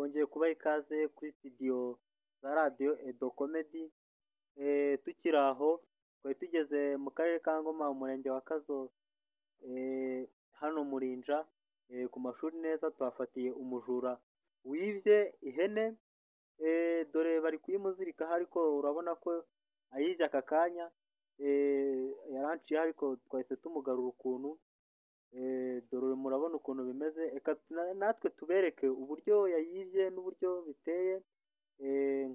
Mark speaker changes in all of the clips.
Speaker 1: Twongeye kubaha ikaze kuri studio za radiyo Edo Comedy. Tukiri aho twari tugeze mu karere ka Ngoma, umurenge wa Kazo, hano Murinja, ku mashuri neza tuhafatiye umujura wibye ihene. Dore bari kuyimuzirikaho, ariko urabona ko ayibye aka kanya. Yaranciye ariko twahise tumugarura ukuntu. Dore murabona ukuntu bimeze. Reka natwe tubereke uburyo yayibye n'uburyo biteye.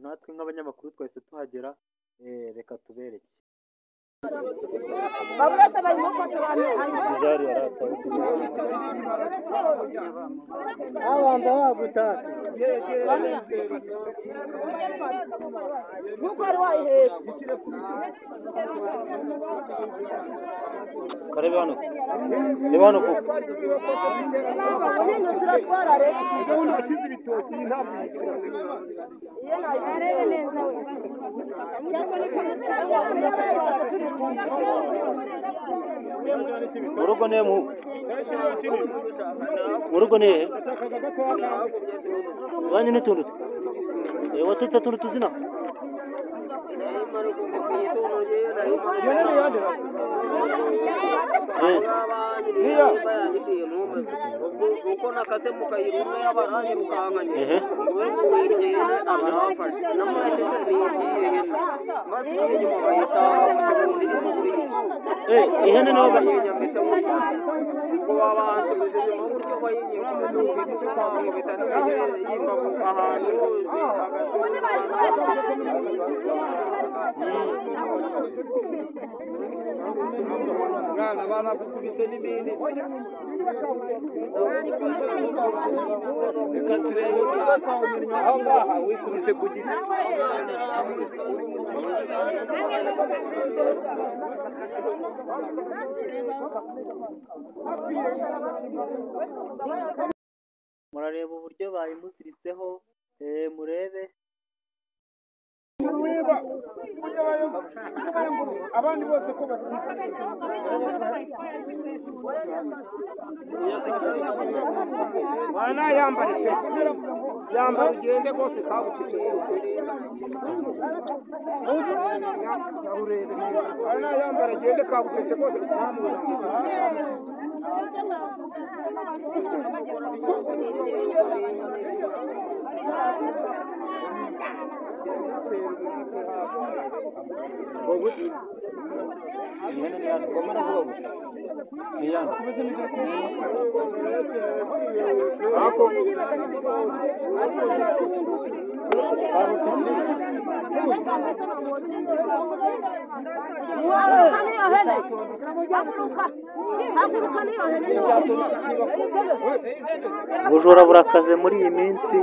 Speaker 1: Nkatwe nk'abanyamakuru twahise tuhagera. Reka tubereke.
Speaker 2: Abanza bagutaka nkuko wari wayihetse.
Speaker 1: Karebe hano, reba hano vuba.
Speaker 2: Hino turatwara rero.
Speaker 1: Mu rugo ni mu rugo ni hehe? Iwanyu ni tundutu? Watutse tundutu zina?
Speaker 3: Uko nakase mukayirumwe y'abaranyirukankanye abarafashe namwatese niyihe basigaye inyuma bayisanga mu kigundi cy'umugurisha.
Speaker 1: Ihene naho
Speaker 3: bayinyambitse ubwo babansubije inyuma gutyo bayinyambitse bita yimba ahantu.
Speaker 4: Mwana banagukubise n'ibindi. Reka turebe aho ngaha wikubise ku giti.
Speaker 1: Murareba uburyo bayimuziritseho, murebe.
Speaker 4: Abandi bose ko bafite wana yambare pe yambare ugende rwose kabucece rwose wana yambare ugende kabucece rwose ntamubona.
Speaker 1: Ihene ni yandi, ngoma navuga gusa. Ni yandi.
Speaker 4: Ako.
Speaker 1: Ubujura burakaze muri iyi minsi.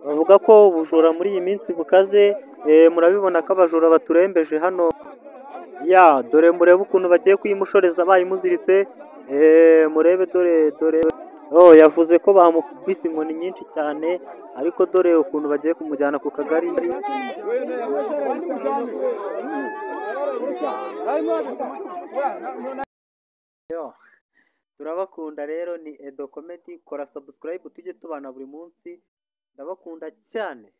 Speaker 1: Bavuga ko ubujura muri iyi minsi bukaze. Murabibona ko abajura baturembeje hano. Ya dore murebe ukuntu bagiye kuyimushoreza bayimuziritse. Murebe dore dore. Oh, yavuze ko bamukubise inkoni nyinshi cyane, ariko dore ukuntu bagiye kumujyana ku kagari. Yo, turabakunda rero, ni Edo Comedy. Kora subscribe tujye tubana buri munsi. Ndabakunda cyane.